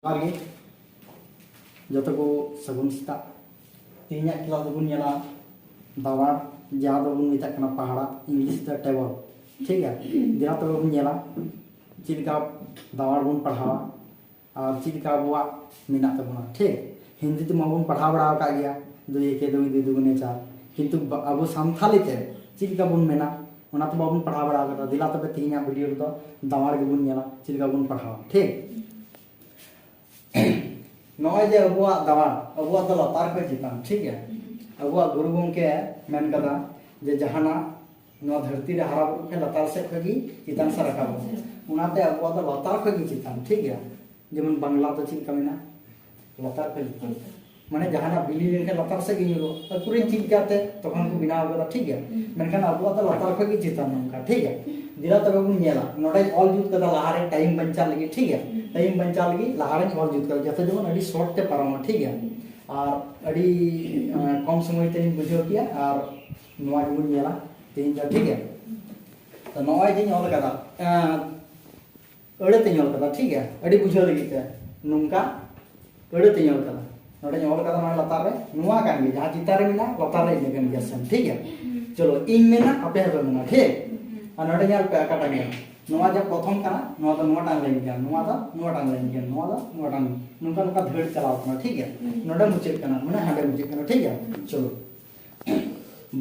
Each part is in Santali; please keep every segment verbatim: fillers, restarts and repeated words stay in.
ᱡᱚᱦᱟᱨ ᱜᱮ, ᱡᱚᱛᱚ ᱠᱚ ᱥᱟᱹᱜᱩᱱ ᱥᱮᱛᱟᱜ᱾ ᱛᱮᱦᱮᱧᱟᱜ ᱠᱞᱟᱥ ᱫᱚᱵᱚᱱ ᱧᱮᱞᱟ ᱫᱟᱣᱟᱲ, ᱡᱟᱦᱟᱸ ᱫᱚᱵᱚᱱ ᱢᱮᱛᱟᱜ ᱠᱟᱱᱟ ᱯᱟᱦᱟᱲᱟ, ᱤᱝᱞᱤᱥ ᱛᱮ ᱴᱮᱵᱚᱞ᱾ ᱴᱷᱤᱠ ᱜᱮᱭᱟ, ᱫᱮᱞᱟ ᱛᱚᱵᱮ ᱵᱚᱱ ᱧᱮᱞᱟ ᱪᱮᱫ ᱞᱮᱠᱟ ᱫᱟᱣᱟᱲ ᱵᱚᱱ ᱯᱟᱲᱦᱟᱣᱟ ᱟᱨ ᱪᱮᱫ ᱞᱮᱠᱟ ᱟᱵᱚᱣᱟᱜ ᱢᱮᱱᱟᱜ ᱛᱟᱵᱚᱱᱟ᱾ ᱴᱷᱤᱠ, ᱦᱤᱱᱫᱤ ᱛᱮᱢᱟ ᱵᱚᱱ ᱯᱟᱲᱦᱟᱣ ᱵᱟᱲᱟ ᱟᱠᱟᱫ ᱜᱮᱭᱟ, ᱫᱩᱭ ᱮᱠᱮ ᱫᱩᱭ, ᱫᱩᱭ ᱫᱩᱜᱩᱱᱮ ᱪᱟᱨ, ᱠᱤᱱᱛᱩ ᱵᱟ-, ᱟᱵᱚ ᱥᱟᱱᱛᱷᱟᱞᱤ ᱛᱮ ᱪᱮᱫ ᱞᱮᱠᱟ ᱵᱚᱱ ᱢᱮᱱᱟ ᱚᱱᱟ ᱛᱮ ᱵᱟᱵᱚᱱ ᱯᱟᱲᱦᱟᱣ ᱵᱟᱲᱟ ᱟᱠᱟᱫᱟ᱾ ᱫᱮᱞᱟ ᱛᱚᱵᱮ ᱛᱮᱦᱮᱧᱟᱜ ᱵᱷᱤᱰᱤᱭᱳ ᱨᱮᱫᱚ ᱫᱟᱣᱟᱲ ᱜᱮᱵᱚᱱ ᱧᱮᱞᱟ ᱪᱮᱫ ᱞᱮᱠᱟ ᱵᱚᱱ ᱯᱟᱲᱦᱟᱣᱟ᱾ ᱴᱷᱤᱠ, ᱱᱚᱜᱼᱚᱭ ᱡᱮ ᱟᱵᱚᱣᱟᱜ ᱫᱟᱣᱟᱲ, ᱟᱵᱚᱣᱟᱜ ᱫᱚ ᱞᱟᱛᱟᱨ ᱠᱷᱚᱱ ᱪᱮᱛᱟᱱ, ᱴᱷᱤᱠ ᱜᱮᱭᱟ? ᱟᱵᱚᱣᱟᱜ ᱜᱩᱨᱩ ᱜᱚᱢᱠᱮ ᱢᱮᱱ ᱠᱟᱫᱟ ᱡᱮ ᱡᱟᱦᱟᱱᱟᱜ ᱱᱚᱣᱟ ᱫᱷᱟᱹᱨᱛᱤ ᱨᱮ ᱦᱟᱨᱟ ᱵᱩᱨᱩᱜ ᱠᱷᱟᱱ ᱞᱟᱛᱟᱨ ᱥᱮᱫ ᱠᱷᱚᱱ ᱜᱮ ᱪᱮᱛᱟᱱ ᱥᱮᱫ ᱨᱟᱠᱟᱵᱚᱜᱼᱟ᱾ ᱚᱱᱟᱛᱮ ᱟᱵᱚᱣᱟᱜ ᱫᱚ ᱞᱟᱛᱟᱨ ᱠᱷᱚᱱ ᱜᱮ ᱪᱮᱛᱟᱱ, ᱴᱷᱤᱠ ᱜᱮᱭᱟ? ᱡᱮᱢᱚᱱ ᱵᱟᱝᱞᱟ ᱫᱚ ᱪᱮᱫ ᱞᱮᱠᱟ ᱢᱮᱱᱟᱜᱼᱟ? ᱞᱟᱛᱟᱨ ᱠᱷᱚᱱ ᱪᱮᱛᱟᱱ᱾ ᱢᱟᱱᱮ ᱡᱟᱦᱟᱱᱟᱜ ᱵᱤᱞᱤ ᱞᱮᱱᱠᱷᱟᱱ ᱞᱟᱛᱟᱨ ᱥᱮᱫ ᱜᱮ ᱧᱩᱨᱩᱜᱼᱟ᱾ ᱟᱹᱠᱩᱨᱤᱧ ᱪᱮᱫ ᱠᱟᱛᱮ ᱛᱚᱠᱷᱚᱱ ᱠᱚ ᱵᱮᱱᱟᱣ ᱠᱟᱫᱟ, ᱴᱷᱤᱠ ᱜᱮᱭᱟ? ᱢᱮᱱᱠᱷᱟᱱ ᱟᱵᱚᱣᱟᱜ ᱫᱚ ᱞᱟᱛᱟᱨ ᱠᱷᱚᱱ ᱜᱮ ᱪᱮᱛᱟᱱ ᱱᱚᱝᱠᱟ, ᱴᱷᱤᱠ ᱜᱮᱭᱟ? ᱫᱮᱞᱟ ᱛᱚᱵᱮ ᱵᱚᱱ ᱧᱮᱞᱟ, ᱱᱚᱰᱮᱧ ᱚᱞ ᱡᱩᱛ ᱠᱟᱫᱟ ᱞᱟᱦᱟᱨᱮ ᱴᱟᱭᱤᱢ ᱵᱟᱧᱪᱟᱣ ᱞᱟᱹᱜᱤᱫ, ᱴᱷᱤᱠ ᱜᱮᱭᱟ? ᱴᱟᱭᱤᱢ ᱵᱟᱧᱪᱟᱣ ᱞᱟᱹᱜᱤᱫ ᱞᱟᱦᱟᱨᱮᱧ ᱚᱞ ᱡᱩᱛ ᱠᱟᱫᱟ, ᱡᱟᱛᱮ ᱡᱮᱢᱚᱱ ᱟᱹᱰᱤ ᱥᱚᱨᱴ ᱛᱮ ᱯᱟᱨᱚᱢᱚᱜ, ᱴᱷᱤᱠ ᱜᱮᱭᱟ? ᱟᱨ ᱟᱹᱰᱤ, ᱟᱸ, ᱠᱚᱢ ᱥᱚᱢᱚᱭ ᱛᱮᱞᱤᱧ ᱵᱩᱡᱷᱟᱹᱣ ᱠᱮᱭᱟ᱾ ᱟᱨ ᱱᱚᱣᱟ ᱜᱮᱵᱚᱱ ᱧᱮᱞᱟ ᱛᱮᱦᱮᱧ ᱫᱚ, ᱴᱷᱤᱠ ᱜᱮᱭᱟ? ᱛᱚ ᱱᱚᱜᱼᱚᱭ ᱡᱮᱧ ᱚᱞ ᱠᱟᱫᱟ, ᱟᱸ, ᱟᱹᱲᱟᱹ ᱛᱮᱧ ᱚᱞ ᱠᱟᱫᱟ, ᱴᱷᱤᱠ ᱜᱮᱭᱟ? ᱟᱹᱰᱤ ᱵᱩᱡᱷᱟᱹᱣ ᱞᱟᱹᱜᱤᱫ ᱛᱮ ᱱᱚᱝᱠᱟ ᱟᱹᱲᱟᱹ ᱛᱮᱧ ᱚᱞ ᱠᱟᱫᱟ᱾ ᱱᱚᱰᱮᱧ ᱚᱞ ᱠᱟᱫᱟ, ᱱᱚᱣᱟ ᱞᱟᱛᱟᱨ ᱨᱮ ᱱᱚᱣᱟ ᱠᱟᱱ ᱜᱮᱭᱟ, ᱡᱟᱦᱟᱸ ᱪᱮᱛᱟᱱ ᱨᱮ ᱢᱮᱱᱟᱜᱼᱟ, ᱞᱟᱛᱟᱨ ᱨᱮ ᱤᱱᱟᱹ ᱠᱟᱱ ᱜᱮᱭᱟ, ᱥᱮᱢ, ᱴᱷᱤᱠ ᱜᱮᱭᱟ? ᱪᱚᱞᱚ, ᱤᱧ ᱢᱮᱱᱟ, ᱟᱯᱮ ᱦᱚᱸᱯᱮ ᱢᱮᱱᱟ, ᱴᱷᱤᱠ? ᱟᱨ ᱱᱚᱰᱮ ᱧᱮᱞ ᱯᱮ, ᱚᱠᱟᱴᱟᱜ ᱜᱮᱭᱟ? ᱱᱚᱣᱟ ᱡᱟᱦᱟᱸ ᱯᱨᱚᱛᱷᱚᱢ ᱠᱟᱱᱟ, ᱱᱚᱣᱟ ᱫᱚ ᱱᱚᱣᱟᱴᱟᱝ ᱞᱟᱭᱤᱱ ᱠᱟᱱᱟ, ᱱᱚᱣᱟ ᱫᱚ ᱱᱚᱣᱟᱴᱟᱝ ᱞᱟᱭᱤᱱ ᱠᱟᱱᱟ, ᱱᱚᱣᱟ ᱫᱚ ᱱᱚᱣᱟᱴᱟᱝ, ᱱᱚᱝᱠᱟ ᱱᱚᱝᱠᱟ ᱫᱷᱟᱹᱲ ᱪᱟᱞᱟᱣ ᱠᱟᱱᱟ, ᱴᱷᱤᱠ ᱜᱮᱭᱟ? ᱱᱚᱰᱮ ᱢᱩᱪᱟᱹᱫ ᱠᱟᱱᱟ, ᱢᱟᱱᱮ ᱦᱟᱸᱰᱮ ᱢᱩᱪᱟᱹᱫ ᱠᱟᱱᱟ, ᱴᱷᱤᱠ ᱜᱮᱭᱟ? ᱪᱚᱞᱚ,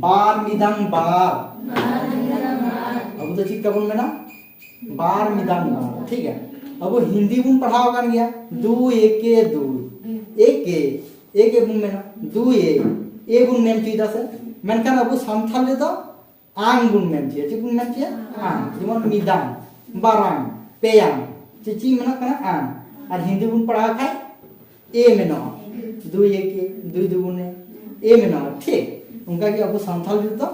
ᱵᱟᱨ ᱢᱤᱫᱟᱝ ᱵᱟᱨ᱾ ᱟᱵᱚ ᱫᱚ ᱪᱮᱫ ᱞᱮᱠᱟ ᱵᱚᱱ ᱢᱮᱱᱟ? ᱵᱟᱨ ᱢᱤᱫᱟᱝ ᱵᱟᱨ, ᱴᱷᱤᱠ ᱜᱮᱭᱟ? ᱟᱵᱚ ᱦᱤᱱᱫᱤ ᱵᱚᱱ ᱯᱟᱲᱦᱟᱣ ᱟᱠᱟᱱ ᱜᱮᱭᱟ, ᱫᱩ ᱮᱠᱮ ᱫᱩᱭ, ᱮᱠᱮ, ᱮᱠᱮ ᱵᱚᱱ ᱢᱮᱱᱟ, ᱫᱩᱭ ᱮ, ᱮ ᱵᱚᱱ ᱢᱮᱱ ᱦᱚᱪᱚᱭᱮᱫᱟ ᱥᱮ? ᱢᱮᱱᱠᱷᱟᱱ ᱟᱵᱚ ᱥᱟᱱᱛᱟᱲ ᱨᱮᱫᱚ ᱟᱝ ᱵᱚᱱ ᱢᱮᱱ ᱦᱚᱪᱚᱭᱟ᱾ ᱪᱮᱫ ᱵᱚᱱ ᱢᱮᱱ ᱦᱚᱪᱚᱭᱟ? ᱟᱝ᱾ ᱡᱮᱢᱚᱱ ᱢᱤᱫᱟᱝ, ᱵᱟᱨᱟᱝ, ᱯᱮᱭᱟᱝ, ᱪᱮᱫ ᱪᱮᱫ ᱢᱮᱱᱟᱜ ᱠᱟᱱᱟ? ᱟᱝ᱾ ᱟᱨ ᱦᱤᱱᱫᱤ ᱵᱚᱱ ᱯᱟᱲᱦᱟᱣ ᱠᱷᱟᱡ ᱮ ᱢᱮᱱᱟᱜᱼᱟ, ᱫᱩᱭ ᱮᱠᱮ, ᱫᱩᱭ ᱫᱩᱜᱩᱱᱮ, ᱮ ᱢᱮᱱᱟᱜᱼᱟ, ᱴᱷᱤᱠ? ᱚᱱᱠᱟᱜᱮ ᱟᱵᱚ ᱥᱟᱱᱛᱟᱲ ᱨᱮᱫᱚ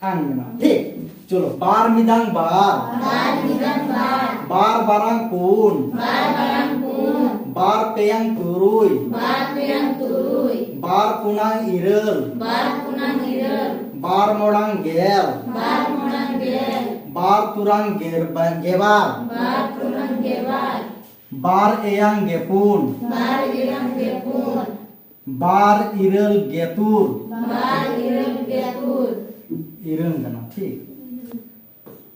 ᱟᱝ ᱢᱮᱱᱟᱜᱼᱟ, ᱴᱷᱤᱠ? ᱪᱚᱞᱚ, ᱵᱟᱨ ᱢᱤᱫᱟᱝ ᱵᱟᱨ᱾ ᱵᱟᱨ ᱢᱤᱫᱟᱝ ᱵᱟᱨ᱾ ᱵᱟᱨ ᱵᱟᱨᱟᱝ ᱯᱩᱱ᱾ ᱵᱟᱨ ᱵᱟᱨᱟᱝ ᱯᱩᱱ᱾ ᱵᱟᱨ ᱯᱮᱭᱟᱝ ᱛᱩᱨᱩᱭ᱾ ᱵᱟᱨ ᱯᱮᱭᱟᱝ ᱛᱩᱨᱩᱭ᱾ ᱵᱟᱨ ᱯᱩᱱᱟᱝ ᱤᱨᱟᱹᱞ᱾ ᱵᱟᱨ ᱯᱩᱱᱟᱝ ᱤᱨᱟᱹᱞ᱾ ᱵᱟᱨ ᱢᱚᱬᱟᱝ ᱜᱮᱞ᱾ ᱵᱟᱨ ᱢᱚᱬᱟᱝ ᱜᱮᱞ᱾ ᱵᱟᱨ ᱛᱩᱨᱟᱝ ᱜᱮᱨ-, ᱵᱟ-, ᱜᱮᱵᱟᱨ᱾ ᱵᱟᱨ ᱛᱩᱨᱟᱝ ᱜᱮᱵᱟᱨ᱾ ᱵᱟᱨ ᱮᱭᱟᱝ ᱜᱮ ᱯᱩᱱ᱾ ᱵᱟᱨ ᱮᱭᱟᱝ ᱜᱮ ᱯᱩᱱ᱾ ᱵᱟᱨ ᱤᱨᱟᱹᱞ ᱜᱮ ᱛᱩᱨ᱾ ᱵᱟᱨ ᱤᱨᱟᱹᱞ ᱜᱮ ᱛᱩᱨ᱾ ᱤᱨᱟᱹᱝ ᱠᱟᱱᱟ, ᱴᱷᱤᱠ᱾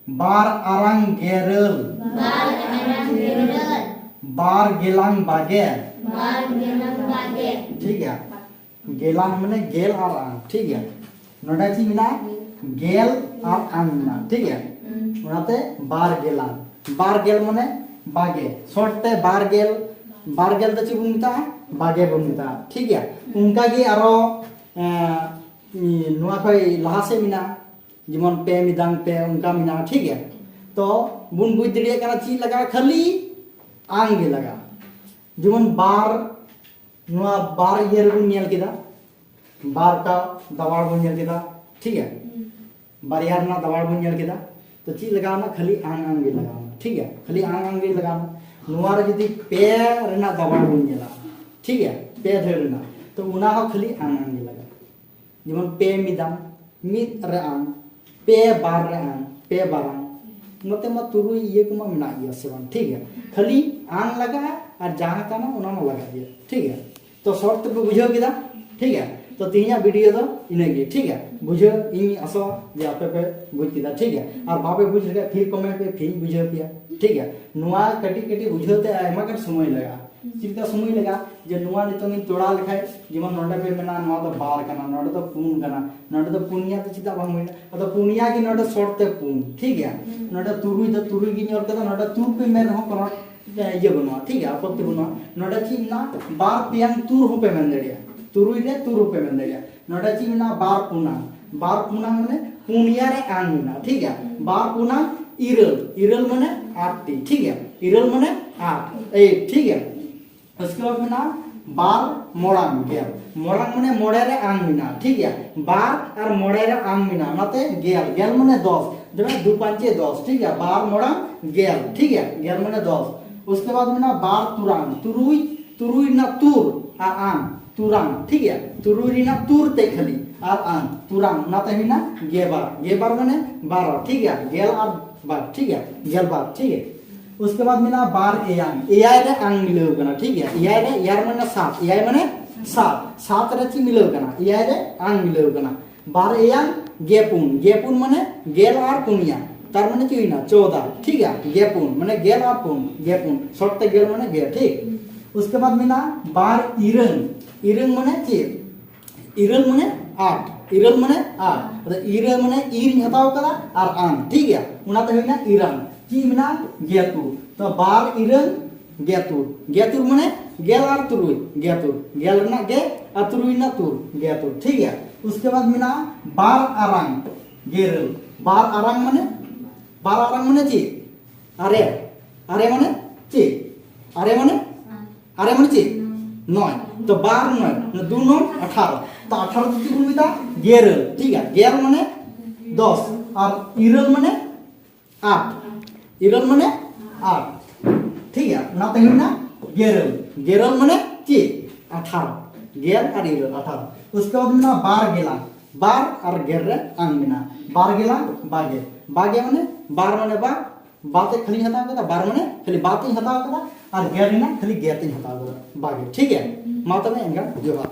ᱵᱟᱨ ᱟᱨᱟᱝ ᱜᱮᱨᱟᱹᱞ᱾ ᱵᱟᱨ ᱟᱨᱟᱝ ᱜᱮᱨᱟᱹᱞ᱾ ᱵᱟᱨ ᱜᱮᱞᱟᱝ ᱵᱟᱜᱮ᱾ ᱵᱟᱨ ᱜᱮᱞᱟᱝ ᱵᱟᱜᱮ᱾ ᱴᱷᱤᱠ ᱜᱮᱭᱟ᱾ ᱜᱮᱞᱟᱝ ᱢᱟᱱᱮ ᱜᱮᱞ ᱟᱨ ᱟᱝ, ᱴᱷᱤᱠ ᱜᱮᱭᱟ᱾ ᱱᱚᱰᱮ ᱪᱮᱫ ᱢᱮᱱᱟᱜᱼᱟ? ᱜᱮᱞ ᱟᱨ ᱟᱝ ᱢᱮᱱᱟᱜᱼᱟ, ᱴᱷᱤᱠ ᱜᱮᱭᱟ᱾ ᱚᱱᱟᱛᱮ ᱵᱟᱨ ᱜᱮᱞᱟᱝ᱾ ᱵᱟᱨ ᱜᱮᱞ ᱢᱟᱱᱮ ᱵᱟᱜᱮ, ᱥᱚᱨᱴ ᱛᱮ ᱵᱟᱨ ᱜᱮᱞ᱾ ᱵᱟᱨ ᱜᱮᱞ ᱫᱚ ᱪᱮᱫ ᱵᱚᱱ ᱢᱮᱛᱟᱜᱼᱟ? ᱵᱟᱜᱮ ᱵᱚᱱ ᱢᱮᱛᱟᱜᱼᱟ, ᱴᱷᱤᱠ ᱜᱮᱭᱟ᱾ ᱚᱱᱠᱟ ᱜᱮ ᱟᱨᱚ ᱮᱸ, ᱱᱚᱣᱟ ᱠᱷᱚᱡ ᱞᱟᱦᱟ ᱥᱮᱫ ᱢᱮᱱᱟᱜᱼᱟ, ᱡᱮᱢᱚᱱ ᱯᱮ ᱢᱤᱫᱟᱝ ᱯᱮ, ᱚᱱᱠᱟ ᱢᱮᱱᱟᱜᱼᱟ, ᱴᱷᱤᱠ ᱜᱮᱭᱟ᱾ ᱛᱚ ᱵᱚᱱ ᱵᱩᱡᱽ ᱫᱟᱲᱮᱭᱟᱜ ᱠᱟᱱᱟ ᱪᱮᱫ ᱞᱟᱜᱟᱜᱼᱟ, ᱠᱷᱟᱹᱞᱤ ᱟᱝ ᱜᱮ ᱞᱟᱜᱟᱜᱼᱟ᱾ ᱡᱮᱢᱚᱱ ᱵᱟᱨ, ᱱᱚᱣᱟ ᱵᱟᱨ ᱤᱭᱟᱹ ᱨᱮᱵᱚᱱ ᱧᱮᱞ ᱠᱮᱫᱟ, ᱵᱟᱨ ᱠᱟ ᱫᱟᱣᱟᱲ ᱵᱚᱱ ᱧᱮᱞ ᱠᱮᱫᱟ, ᱴᱷᱤᱠ ᱜᱮᱭᱟ᱾ ᱵᱟᱨᱭᱟ ᱨᱮᱱᱟᱜ ᱫᱟᱣᱟᱲ ᱵᱚᱱ ᱧᱮᱞ ᱠᱮᱫᱟ᱾ ᱛᱚ ᱪᱮᱫ ᱞᱟᱜᱟᱣᱱᱟ? ᱠᱷᱟᱹᱞᱤ ᱟᱝ ᱟᱝ ᱜᱮ ᱞᱟᱜᱟᱣᱱᱟ, ᱴᱷᱤᱠ ᱜᱮᱭᱟ᱾ ᱠᱷᱟᱹᱞᱤ ᱟᱝ ᱟᱝ ᱜᱮ ᱞᱟᱜᱟᱣᱱᱟ᱾ ᱱᱚᱣᱟ ᱨᱮ ᱡᱩᱫᱤ ᱯᱮ ᱨᱮᱱᱟᱜ ᱫᱟᱵᱟᱣ ᱵᱚᱱ ᱧᱮᱞᱟ, ᱴᱷᱤᱠ ᱜᱮᱭᱟ, ᱯᱮ ᱫᱷᱟᱹᱨ ᱨᱮᱱᱟᱜ, ᱛᱚ ᱚᱱᱟ ᱦᱚᱸ ᱠᱷᱟᱹᱞᱤ ᱟᱝ ᱟᱝ ᱜᱮ ᱞᱟᱜᱟᱜᱼᱟ᱾ ᱡᱮᱢᱚᱱ ᱯᱮ ᱢᱤᱫᱟᱝ, ᱢᱤᱫ ᱨᱮ ᱟᱝ, ᱯᱮ ᱵᱟᱨ ᱨᱮ ᱟᱝ, ᱯᱮ ᱵᱟᱨᱟᱝ᱾ ᱱᱚᱛᱮ ᱢᱟ ᱛᱩᱨᱩᱭ ᱤᱭᱟᱹ ᱠᱚᱢᱟ ᱢᱮᱱᱟᱜ ᱜᱮᱭᱟ ᱥᱮ ᱵᱟᱝ, ᱴᱷᱤᱠ ᱜᱮᱭᱟ᱾ ᱠᱷᱟᱹᱞᱤ ᱟᱝ ᱞᱟᱜᱟᱜᱼᱟ ᱟᱨ ᱡᱟᱦᱟᱸ ᱠᱟᱱᱟ ᱚᱱᱟ ᱢᱟ ᱞᱟᱜᱟᱜ ᱜᱮᱭᱟ, ᱴᱷᱤᱠ ᱜᱮᱭᱟ᱾ ᱛᱚ ᱥᱚᱨᱴ ᱛᱮᱯᱮ ᱵᱩᱡᱷᱟᱹᱣ ᱠᱮᱫᱟ, ᱴᱷᱤᱠ ᱜᱮᱭᱟ᱾ ᱛᱚ ᱛᱮᱦᱮᱧᱟᱜ ᱵᱷᱤᱰᱤᱭᱳ ᱫᱚ ᱤᱱᱟᱹᱜᱮ, ᱴᱷᱤᱠ ᱜᱮᱭᱟ᱾ ᱵᱩᱡᱷᱟᱹᱣ ᱤᱧ ᱟᱥᱚᱜᱼᱟ ᱡᱮ ᱟᱯᱮ ᱯᱮ ᱵᱩᱡᱽ ᱠᱮᱫᱟ, ᱴᱷᱤᱠ ᱜᱮᱭᱟ᱾ ᱟᱨ ᱵᱟᱯᱮ ᱵᱩᱡᱽ ᱞᱮᱠᱷᱟᱡ ᱯᱷᱤᱨ ᱠᱚᱢᱮᱱᱴ ᱯᱮ, ᱯᱷᱤᱨ ᱵᱩᱡᱷᱟᱹᱣ ᱯᱮᱭᱟ, ᱴᱷᱤᱠ ᱜᱮᱭᱟ᱾ ᱱᱚᱣᱟ ᱠᱟᱹᱴᱤᱡ ᱠᱟᱹᱴᱤᱡ ᱵᱩᱡᱷᱟᱹᱣ ᱛᱮ ᱟᱭᱢᱟ ᱜᱟᱱ ᱥᱚᱢᱚᱭ ᱞᱟᱜᱟᱜᱼᱟ᱾ ᱪᱮᱫ ᱞᱮᱠᱟ ᱥᱚᱢᱚᱭ ᱞᱟᱜᱟᱜᱼᱟ? ᱡᱮ ᱱᱚᱣᱟ ᱱᱤᱛᱚᱝ ᱤᱧ ᱛᱚᱲᱟ ᱞᱮᱠᱷᱟᱡ, ᱡᱮᱢᱚᱱ ᱱᱚᱰᱮ ᱯᱮ ᱢᱮᱱᱟ ᱱᱚᱣᱟ ᱫᱚ ᱵᱟᱨ ᱠᱟᱱᱟ, ᱱᱚᱰᱮ ᱫᱚ ᱯᱩᱱ ᱠᱟᱱᱟ, ᱱᱚᱰᱮ ᱫᱚ ᱯᱩᱱᱭᱟ ᱫᱚ ᱪᱮᱫᱟᱜ ᱵᱟᱝ ᱦᱩᱭᱱᱟ? ᱟᱫᱚ ᱯᱩᱱᱭᱟ ᱜᱮ ᱱᱚᱰᱮ ᱥᱚᱨᱴ ᱛᱮ ᱯᱩᱱ, ᱴᱷᱤᱠ ᱜᱮᱭᱟ᱾ ᱱᱚᱰᱮ ᱛᱩᱨᱩᱭ ᱫᱚ ᱛᱩᱨᱩᱭ ᱜᱤᱧ ᱚᱞ ᱠᱮᱫᱟ, ᱱᱚᱰᱮ ᱛᱩᱨ ᱯᱮ ᱢᱮᱱ ᱨᱮᱦᱚᱸ ᱠᱳᱱᱳ ᱤᱭᱟᱹ ᱵᱟᱹᱱᱩᱜᱼᱟ, ᱴᱷᱤᱠ ᱜᱮᱭᱟ, ᱟᱯᱚᱛᱛᱤ ᱵᱟᱹᱱᱩᱜᱼᱟ᱾ ᱱᱚᱰᱮ ᱪᱮᱫ ᱢᱮᱱᱟᱜᱼᱟ? ᱵᱟᱨ ᱯᱮᱭᱟᱝ ᱛᱩᱨ ᱦᱚᱸᱯᱮ ᱢᱮᱱ ᱫᱟᱲᱮᱭᱟᱜᱼᱟ, ᱛᱩᱨᱩᱭ ᱨᱮ ᱛᱩᱨ ᱦᱚᱸᱯᱮ ᱢᱮᱱ ᱫᱟᱲᱮᱭᱟᱜᱼᱟ᱾ ᱱᱚᱰᱮ ᱪᱮᱫ ᱢᱮᱱᱟᱜᱼᱟ? ᱵᱟᱨ ᱯᱩᱱᱟᱝ, ᱵᱟᱨ ᱯᱩᱱᱟᱝ ᱢᱟᱱᱮ ᱯᱩᱱᱭᱟ ᱨᱮ ᱟᱝ ᱢᱮᱱᱟᱜᱼᱟ, ᱴᱷᱤᱠ ᱜᱮᱭᱟ᱾ ᱵᱟᱨ ᱯᱩᱱᱟᱝ ᱤᱨᱟᱹᱞ, ᱤᱨᱟᱹᱞ ᱢᱟᱱᱮ ᱟᱴ ᱴᱤ, ᱴᱷᱤᱠ ᱜᱮᱭᱟ, ᱤᱨᱟᱹᱞ ᱢᱟᱱᱮ ᱟᱴ, ᱮᱭᱤᱴ, ᱴᱷᱤᱠ ᱜᱮᱭᱟ᱾ ᱩᱥᱠᱮ ᱵᱟᱫ ᱢᱮᱱᱟᱜᱼᱟ ᱵᱟᱨ ᱢᱚᱲᱟᱝ ᱜᱮᱞ, ᱢᱚᱲᱟᱝ ᱢᱟᱱᱮ ᱢᱚᱬᱮ ᱨᱮ ᱟᱝ ᱢᱮᱱᱟᱜᱼᱟ, ᱴᱷᱤᱠ ᱜᱮᱭᱟ᱾ ᱵᱟᱨ ᱟᱨ ᱢᱚᱬᱮ ᱨᱮ ᱟᱝ ᱢᱮᱱᱟᱜᱼᱟ, ᱚᱱᱟᱛᱮ ᱜᱮᱞ, ᱜᱮᱞ ᱢᱟᱱᱮ ᱫᱚᱥ, ᱡᱮᱢᱚᱱ ᱫᱩ ᱯᱟᱸᱪᱮ ᱫᱚᱥ, ᱴᱷᱤᱠ ᱜᱮᱭᱟ, ᱵᱟᱨ ᱢᱚᱲᱟᱝ ᱜᱮᱞ, ᱴᱷᱤᱠ ᱜᱮᱭᱟ, ᱜᱮᱞ ᱢᱟᱱᱮ ᱫᱚᱥ᱾ ᱩᱥᱠᱮ ᱵᱟᱫ ᱢᱮᱱᱟᱜᱼᱟ ᱵᱟᱨ ᱛᱩᱨᱟᱝ, ᱛᱩᱨᱩᱭ, ᱛᱩᱨᱩᱭ ᱨᱮᱱᱟᱜ ᱛᱩᱨ ᱟᱨ ᱟᱝ, ᱛᱩᱨᱟᱝ, ᱴᱷᱤᱠ ᱜᱮᱭᱟ, ᱛᱩᱨᱩᱭ ᱨᱮᱱᱟᱜ ᱛᱩᱨ ᱛᱮ ᱠᱷᱟᱹᱞᱤ ᱟᱨ ᱟᱝ, ᱛᱩᱨᱟᱝ, ᱚᱱᱟᱛᱮ ᱦᱩᱭᱱᱟ ᱜᱮᱵᱟᱨ, ᱜᱮᱵᱟᱨ ᱢᱟᱱᱮ ᱵᱟᱨᱚ, ᱴᱷᱤᱠ ᱜᱮᱭᱟ, ᱜᱮᱞ ᱟᱨ ᱵᱟᱨ, ᱴᱷᱤᱠ ᱜᱮᱭᱟ, ᱜᱮᱞ ᱵᱟᱨ, ᱴᱷᱤᱠ ᱜᱮᱭᱟ᱾ ᱩᱥᱠᱮ ᱵᱟᱫ ᱢᱮᱱᱟᱜᱼᱟ ᱵᱟᱨ ᱮᱭᱟᱝ᱾ ᱮᱭᱟᱭ ᱨᱮ ᱟᱝ ᱢᱤᱞᱟᱹᱣ ᱠᱟᱱᱟ, ᱴᱷᱤᱠ ᱜᱮᱭᱟ? ᱮᱭᱟᱭ ᱨᱮ, ᱮᱭᱟᱭ ᱢᱟᱱᱮ ᱥᱟᱛ, ᱮᱭᱟᱭ ᱢᱟᱱᱮ ᱥᱟᱛ, ᱥᱟᱛ ᱨᱮ ᱪᱮᱫ ᱢᱤᱞᱟᱹᱣ ᱠᱟᱱᱟ? ᱮᱭᱟᱭ ᱨᱮ ᱟᱝ ᱢᱤᱞᱟᱹᱣ ᱠᱟᱱᱟ᱾ ᱵᱟᱨ ᱮᱭᱟᱝ ᱜᱮ ᱯᱩᱱ, ᱜᱮ ᱯᱩᱱ ᱢᱟᱱᱮ ᱜᱮᱞ ᱟᱨ ᱯᱩᱱᱭᱟ, ᱛᱟᱨ ᱢᱟᱱᱮ ᱪᱮᱫ ᱦᱩᱭᱱᱟ? ᱪᱳᱫᱟ, ᱴᱷᱤᱠ ᱜᱮᱭᱟ? ᱜᱮ ᱯᱩᱱ ᱢᱟᱱᱮ ᱜᱮᱞ ᱟᱨ ᱯᱩᱱ, ᱜᱮ ᱯᱩᱱ, ᱥᱚᱨᱴ ᱛᱮ ᱜᱮᱞ ᱢᱟᱱᱮ ᱜᱮ, ᱴᱷᱤᱠ? ᱩᱥᱠᱮ ᱵᱟᱫ ᱢᱮᱱᱟᱜᱼᱟ ᱵᱟᱨ ᱤᱨᱟᱹᱝ᱾ ᱤᱨᱟᱹᱝ ᱢᱟᱱᱮ ᱪᱮᱫ? ᱤᱨᱟᱹᱞ ᱢᱟᱱᱮ ᱟᱴ, ᱤᱨᱟᱹᱞ ᱢᱟᱱᱮ ᱟᱴ᱾ ᱟᱫᱚ ᱤᱨᱟᱹ ᱢᱟᱱᱮ ᱤᱨ ᱤᱧ ᱦᱟᱛᱟᱣ ᱠᱟᱫᱟ ᱟᱨ ᱟᱱ, ᱴᱷᱤᱠ ᱜᱮᱭᱟ? ᱚᱱᱟᱛᱮ ᱦᱩᱭᱱᱟ ᱤᱨᱟᱝ᱾ ᱪᱮᱫ ᱢᱮᱱᱟᱜᱼᱟ? ᱜᱮᱛᱩᱨ᱾ ᱛᱚ ᱵᱟᱨ ᱤᱨᱟᱹᱝ ᱜᱮᱛᱩᱨ᱾ ᱜᱮᱛᱩᱨ ᱢᱟᱱᱮ ᱜᱮᱞ ᱟᱨ ᱛᱩᱨᱩᱭ, ᱜᱮᱛᱩᱨ᱾ ᱜᱮᱞ ᱨᱮᱱᱟᱜ ᱜᱮ ᱟᱨ ᱛᱩᱨᱩᱭ ᱨᱮᱱᱟᱜ ᱛᱩᱨ, ᱜᱮᱛᱩᱨ, ᱴᱷᱤᱠ ᱜᱮᱭᱟ? ᱩᱥᱠᱮ ᱵᱟᱫ ᱢᱮᱱᱟᱜᱼᱟ ᱵᱟᱨ ᱟᱨᱟᱝ ᱜᱮᱨᱟᱹᱞ᱾ ᱵᱟᱨ ᱟᱨᱟᱝ ᱢᱟᱱᱮ, ᱵᱟᱨ ᱟᱨᱟᱝ ᱢᱟᱱᱮ ᱪᱮᱫ? ᱟᱨᱮ᱾ ᱟᱨᱮ ᱢᱟᱱᱮ ᱪᱮᱫ? ᱟᱨᱮ ᱢᱟᱱᱮ, ᱟᱨᱮ ᱢᱟᱱᱮ ᱪᱮᱫ? ᱱᱚᱭ᱾ ᱛᱚ ᱵᱟᱨ ᱱᱚᱭ, ᱢᱟᱱᱮ ᱫᱩ ᱱᱚᱭ ᱟᱴᱷᱟᱨᱚ᱾ ᱛᱚ ᱟᱴᱷᱟᱨᱚ ᱫᱚ ᱪᱮᱫ ᱵᱚᱱ ᱢᱮᱛᱟᱜᱼᱟ? ᱜᱮᱨᱟᱹᱞ, ᱴᱷᱤᱠ ᱜᱮᱭᱟ? ᱜᱮᱞ ᱢᱟᱱᱮ ᱫᱚᱥ, ᱟᱨ ᱤᱨᱟᱹᱞ ᱢᱟᱱᱮ ᱟᱴ᱾ ᱤᱨᱟᱹᱞ ᱢᱟᱱᱮ ᱟᱴ, ᱴᱷᱤᱠ ᱜᱮᱭᱟ? ᱚᱱᱟᱛᱮ ᱦᱩᱭᱱᱟ ᱜᱮᱨᱟᱹᱞ᱾ ᱜᱮᱨᱟᱹᱞ ᱢᱟᱱᱮ ᱪᱮᱫ? ᱟᱴᱷᱟᱨᱚ᱾ ᱜᱮᱞ ᱟᱨ ᱤᱨᱟᱹᱞ, ᱟᱴᱷᱟᱨᱚ᱾ ᱩᱥᱠᱮ ᱵᱟᱫ ᱢᱮᱱᱟᱜᱼᱟ ᱵᱟᱨ ᱜᱮᱞᱟᱝ᱾ ᱵᱟᱨ ᱟᱨ ᱜᱮᱞ ᱨᱮ ᱟᱝ ᱢᱮᱱᱟᱜᱼᱟ᱾ ᱵᱟᱨ ᱜᱮᱞᱟᱝ ᱵᱟᱜᱮ᱾ ᱵᱟᱜᱮ ᱢᱟᱱᱮ ᱵᱟᱨ ᱢᱟᱱᱮ ᱵᱟᱨ, ᱵᱟᱛᱮ ᱠᱷᱟᱹᱞᱤᱧ ᱦᱟᱛᱟᱣ ᱠᱮᱫᱟ, ᱵᱟᱨ ᱢᱟᱱᱮ ᱠᱷᱟᱹᱞᱤ ᱵᱟᱛᱮᱧ ᱦᱟᱛᱟᱣ ᱠᱮᱫᱟ, ᱟᱨ ᱜᱮᱞ ᱨᱮᱱᱟᱜ ᱠᱷᱟᱹᱞᱤ ᱜᱮᱛᱮᱧ ᱦᱟᱛᱟᱣ ᱠᱮᱫᱟ, ᱵᱟᱜᱮ, ᱴᱷᱤᱠ ᱜᱮᱭᱟ? ᱢᱟ ᱛᱚᱵᱮ ᱮᱱᱠᱷᱟᱱ ᱡᱚᱦᱟᱨ᱾